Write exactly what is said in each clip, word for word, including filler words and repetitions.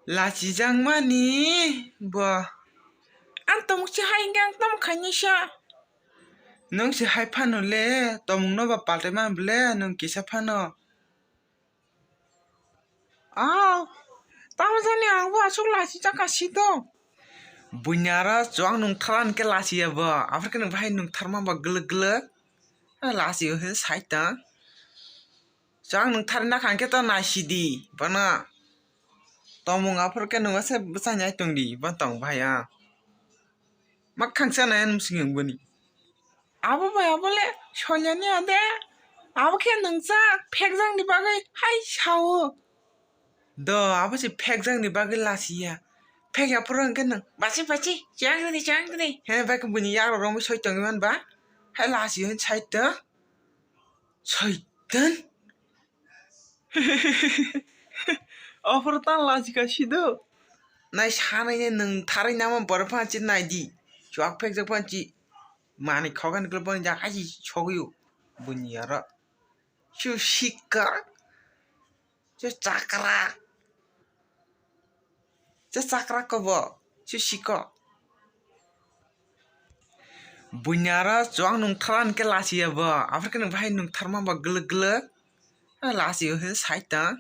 Lachijakmani bo. Ang tomok se hai hwnkhe ang tamo khainai sa. Nwng se hai phano le, tomokno ba paltai man bole, nwng kisa phano. Aw, tamo jani ang bo aswk lachijak ka si do. Buini aro chuwak nungthar hwnkhe lachiya bo. Aphuru khe nwng bahai nungtharma ba gwlwk gwlwk. Lachiyo hwn sai tong. Chuwak nungthar nakha hwnkhe to naisidi bono. Tomung aphuru khe nwng ase bwsai nai tongdi, bo tong bahai a. Mwkhang se nai ano swngwng boni. Abo bai abo le soilani ade. Abo khe nungsa phekjakni bagwi hai sao. Do, abo se phekjakni bagwi lachiya. Phekya phuru hwnkhe nwng, "Bachi, bachi, chang tidi, chang tidi." He, bai khe buini yagrok romwi soi tongwi man ba. Hai lachiyo hwn sai tong. Soitan. Offer tan lachika sido. Nai sanai ne nwng tharai nama borok phansi naidi. Chuak phekjak phansi. Mani khogan kle boni jak aji sogyo. Buini aro. Chu sikka. Chu chakra. Chu chakra kobo. Chu siko. Buini aro chuak nungthar hwnkhe lachiya bo. Aphuru khe nwng bahai nungtharma ba gwlwk gwlwk. Lachiyo hwn sai tong.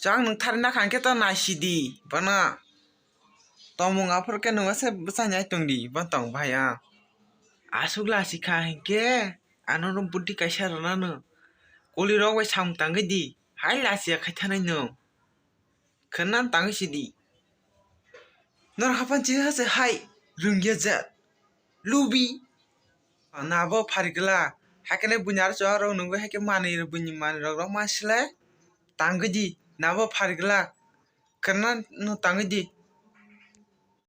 Chuak nungthar nakha hwnkhe to naisidi bono. Tomung aphuru khe nwng ase bwsai nai tongdi, bo tong bahai a. Aswk lachikha hwnkhe ano no budi kaisa rwnano. Kuli rok bai samung tangwi di. Hai lachiya khai thanai nwng. Khwna tangwi sidi. Nor hapan chi ha se hai rungya jat. Lubi. Nabo pharigla. Hakene bunyar chuwak rok nungwi haikhe manwi buini manwi rok rok ma sile. Tangwi di. Nabo pharigla. Khwna no tangwi di.